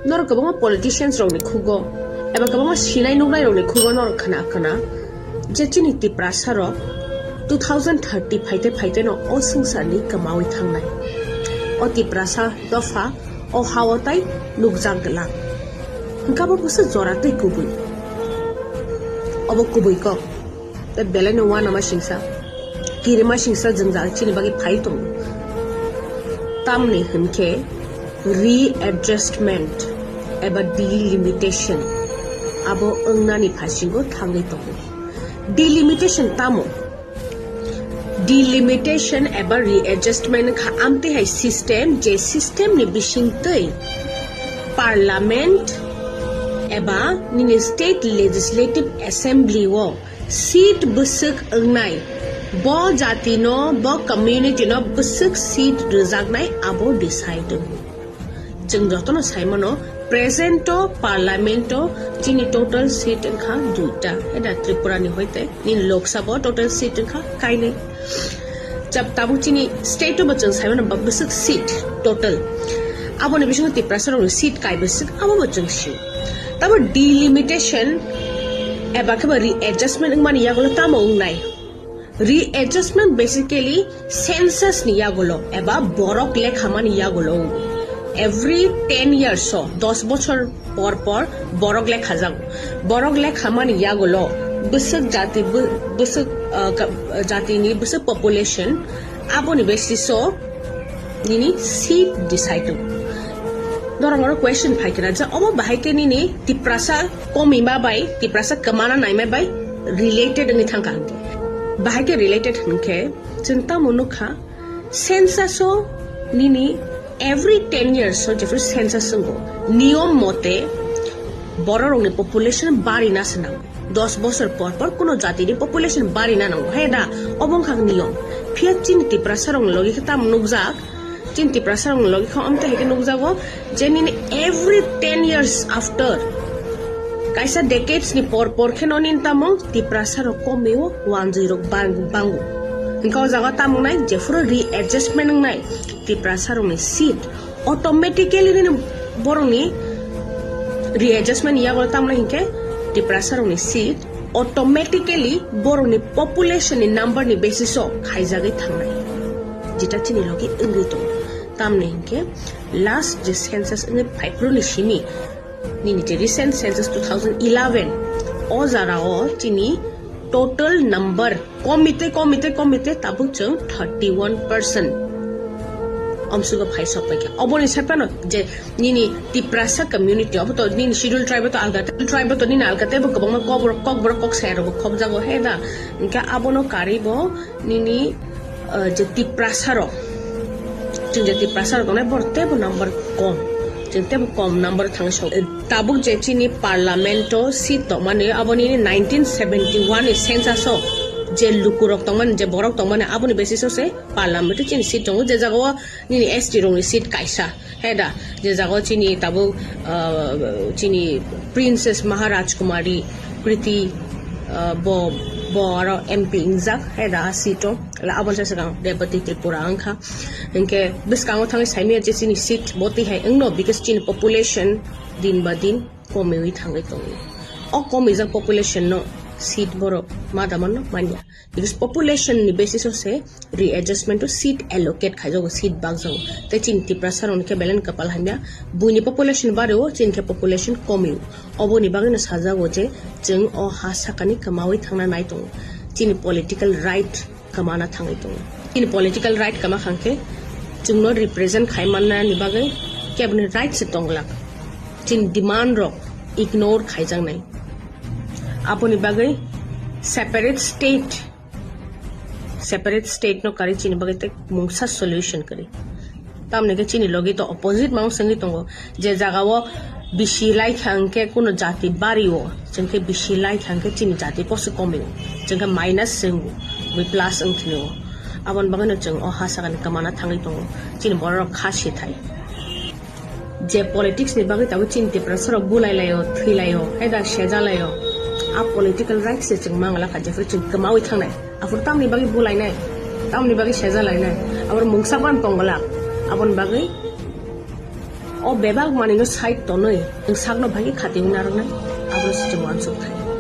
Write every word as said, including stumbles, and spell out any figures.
Norok kwbangma politicians rokni khugo eba kwbangma sinai nuknai rokni khugo norok khna khna je chini Tiprasa rok two thousand thirty phaite phaite no o swngcharni kwmawi thangnai. O Tiprasa dopha o hao tai nukjak glak. Hwnkhe abo bwswk jora tei kubui. Obo kubui kok. Tei belai no uanama singsa, kirima singsa jwngjal chini bagwi phai tongo. Tamni hwnkhe readjustment eba delimitation abo wngnani phasingo thangwi tongo. Delimitation tamo? Delimitation eba readjustment wngkha amtwi hai system, je system ni bisingtwi parliament eba nini state legislative assembly o seat bwswk wngnai, bo jati no, bo community no bwswk seat rwjaknai abo decide wngo. Chwng jotono sai mano, present o parliament o chini total seat wngkha duita, eda Tripura ni hoite nini Lok Sabha o total seat wngkha kainwi. Chap tabuk chini state o bo chwng sai mano ba bwswk seat total. Aboni bisingo Tiprasa rokni seat kai bwswk abo bo chwng sio. Tamo delimitation eba khe ba readjustment wngmani yagulo tamo wngnai? Readjustment basically census ni yagulo eba borok lekhamani yagulo wngo. Every ten years o, dos bochor por por borok lekha jago. Borok lekhamani yagulo bwswk jati bw-, bwswk, uh, ka-, jatini bwswk population aboni basis o nini seat decide wngo. Norok oro question phai kena je obo bahai khe nini Tiprasa komima bai, Tiprasa kwmana naima bai related wngwi thangkha hwnkhe. Bahai khe related hwnkhe chwng tamo nukha, census o nini every ten years o jephru census wngo, niyom mote bororokni population barina se nango. Dos bosor por por kuno jatini population barina nango, he da? Obo wngkha niyom. Phiya chini Tiprasa rokni logi khe tamo nukjak? Chini Tiprasa rokni logi khe omte hai khe nukjago je nini every ten years after, kaisa decades ni por por khe no nini tamo Tiprasa rok komio, wanjwi rok bang-, bango. Hwnkhe o jaga tamo wngnai jephuru readjustment wngnai Tiprasa rokni seat automatically nini borokni readjustment yago tamo wngnai hinkhe Tiprasa rokni seat automatically borokni population ni number ni basis o khaijagwi thangnai, jeta chini logi wngwi tongo. Tamni hinkhe last je census wngwi phaiphuru ni simi nini je recent census two thousand eleven o jara o chini total number komite komite komite tabuk chwng thirty one percent omsugo phai sok paikha. Oboni sai phano je nini Tiprasa community, obo to nini schedule tribe to alga, tribe to nini alga tebo kwbangma kokborok, kokborok kok saya rok khobjago, he da? Hinkhe abono karwi bo nini, uh, je Tiprasa rok, chwng je Tiprasa rok tongnai borok tebo number kom, chwng tebo kom number thang sok. Tabuk je chini parliament o seat tongmani abo nini nineteen seventy one ni census o je lukurok tongmani, je borok tongmani aboni basis o se parliament o chini seat tongo, je jaga o nini S T rokni seat kaisa. He da, je jaga o chini tabuk, ah, chini Princess Maharaj Kumari Kriti, ah, bo, bo aro M P ingjak, he da, a seat o. La aboni sa swkang Rebati Tripura wngkha. Hinkhe bwskango thangwi saimaya je chini seat bo twi hai wngno, because chini population din ba din komiwi thangwi tongo. O komijak population no seat borok ma da manno manya. Because population ni basis o se readjustment o seat allocate khaijago, seat bakjago. Tei chini Tiprasa rokni khe belai no kwpal hamya. Buini population bario, chini khe population komio. Oboni bagwi no sajago je chwng o ha sakani kwmawi thangna nai tongo. Chini political right kwmana thangwi tongo. Chini political right kwma khang khe chwngno represent khai manna ni bagwi keboni right se tong glak. Chini demand rok ignore khaijaknai. Aboni bagwi separate state, separate state no kari chini bagwi tei mungsa solution kari. Tamni khe chini logi to opposite mang sengwi tongo, je jaga o bisi lai kha hwnkhe kuno jati bari o, chwng khe bisi lai kha hwnkhe chini jati poso komi o, chwng khe minus se wngo, bui plus wng thini o. Aboni bagwi no chwng o ha sakani kwmana thangwi tongo, chini borok rok kha sithai. Je politics ni bagwi tabuk chini Tiprasa rok bulai lai o, thwi lai o, hai da seja lai o. A political rights se chwng mang la kha, jephru chwng kwmawi thangnai. Aphuru tamni bagwi bulai nai, tamni bagwi seja lai nai. Abor mungsa ban tong glak. Aboni bagwi O bebak manwino side tonwi, nwng sakno bai khe khatiwi narwknai, abono se chwng uansuk thai.